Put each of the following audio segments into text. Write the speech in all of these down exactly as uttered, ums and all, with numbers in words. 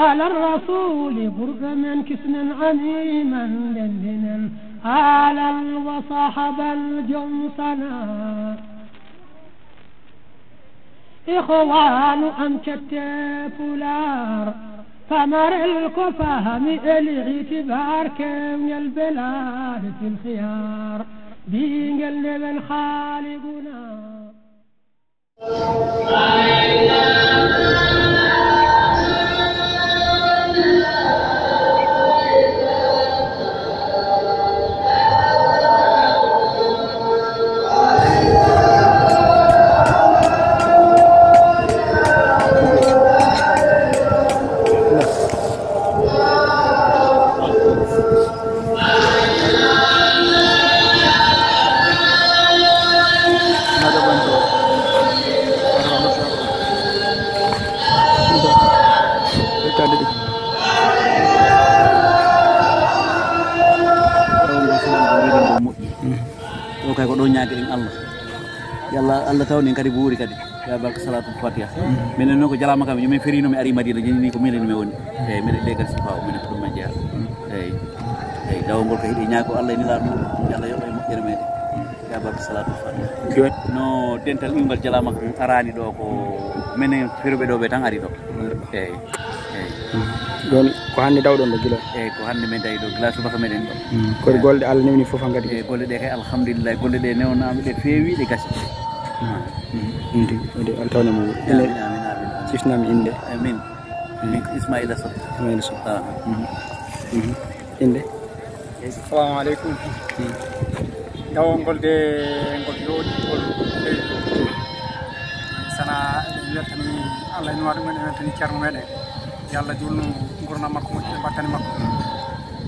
Ala rasuli burɗo men kisnen ami man ndendinen. Alal wa sahabal jom sana. Ikhwanu am cette pular. Pamarel ko fahami el itibar kewngel belade fil khiyar. Bingel ndewen khaliguna. Ɗo kay ko ɗo ñaagiɗen Allah. Yo Allah, Allah tawni en kadi buuri kadi. Ya barka salatul fatiha. Minen noon ko jalaama kam, yo min ferino mi ari Madina, jini ni ko minen mi woni. Eyyi, minen de kadi sifa o, minen ko ɗum men jeeya. Eyyi. Eyyi, dawol ngol ko hiɗi ñaago Allah ni laamu, yo Allah yoɓ e moƴƴere meɗen. Ya barka salatul fatiha. Joni. No dental iwgal jalaama ko arani ɗo ko minen feruɓe ɗo ɓe tan ari ɗo. Eyyi. Eyyi. Joni ko hannde dawɗon ɗo gila? Eyyi, ko hannde min dawi ɗo gila subaka meɗen ɗo. Mm. Kodi golle ɗe Allah newni fof hankadi? Eyyi, golle ɗe kay alhamdulillah, golle ɗe newnama ɗe feewi ɗe gasi. Mm. Ɗum tigi, ɗum tigi. Allah tawna mo. Amin, amin, amin, amin. Cisnami innde. Amin. Min ko Ismaila Sow. Ismaila Sow. Ah. Mhm. Mhm. Innde? Assalamu aleykum. Mhm. Dawol ngol de, ngol yooɗi, ngol feewi. Sana en weltani Allah, en waɗi men, en weltani Ceerno meɗen. Yo Allah juulnu ngurndan makko moƴƴi, ɓe mbattani makko.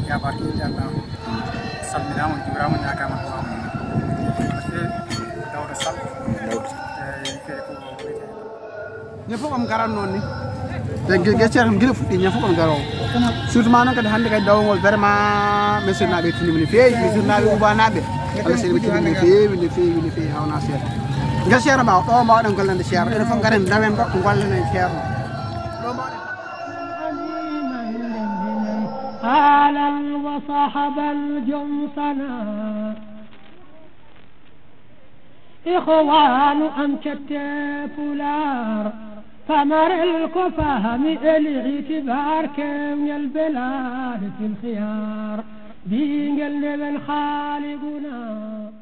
Ya barke, ya Allah. Salminaama, juuraama, ñaagaama duwaaw. Dawda Sall. Dawda. Eyyi, feere ko wiyetee. Ñande fof on ngaran noon ni. Te ge-, gecce kam gila fuɗɗi, ñande fof on ngarowo. Surtout ma noon kadi hannde kadi dawol ngol vraiment, Missirnaaɓe tinndima no feewi, Missirnaaɓe, Ubanaaɓe. Allah seeɗa ɓe tinndima no feewi, no feewi, no feewi, hawnaa seeɗa. Ngar Ceerno Ba, ɗo mbaawɗen gollande Ceerno. Enen fof ngaren ndawen goɗɗo gollen en Ceerno. Ɗo mbaawɗen. Alal wa sahabal jom sana. Ikhwanu am cette pular. Pamarel ko fahami el itibar kewngel belade fil khiyar. Bingel ndewen khaliguna.